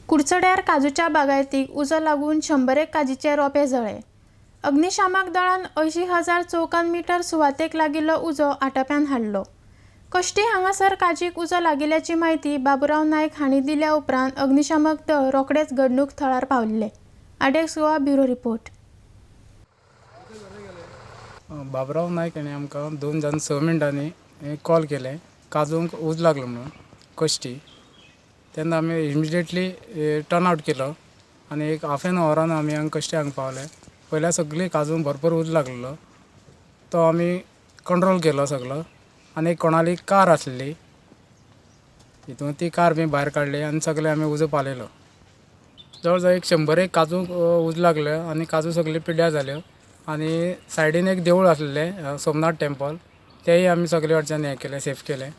कुडचड्यार काजूच्या बागायतीक उजो लागून 100 काजीचे रोपे जळ्ळे. अग्निशामक दळान 80,000 चौखण मिटर सुवातेक लागिल्लो उजो आटाप्यान हाडलो. कश्टी हांगासर काजीक उजो लागिल्ल्याची म्हायती बाबुराव नायक हांणी दिल्या उपरांत अग्निशामक दळ रोखडेच घडणूक थळार पाविल्ले. आडेक्स गोवा ब्युरो रिपोर्ट. बाबुराव नायक हाणें आमकां 2 जावन 6 मिनटांनी कॉल केलें काजूंक उजो लागलो म्हणून कश्टी. तेन्ना आमी इमिजिएटली टर्न आवट केलो आनी एक हाफ एन आवरान आमी हांगा कश्टी हांगा पावले. पयल्या सगळीं काजूंक भरपूर उजो लागलेलो तो आमी कंट्रोल केलो सगलो. आनी कोणाली कार आसली हितून ती कार बी भायर काडली आनी सगळे आमी उजो पालयलो. जवळ जवळ 100 काजूंक उजो लागलो आनी काजू सगळी पिड्ड्यार जाल्यो. आनी सायडीन एक देवूळ आसलें सोमनाथ टेम्पल, तेय आमी सगळे कडच्यान हें केलें, सेफ केलें.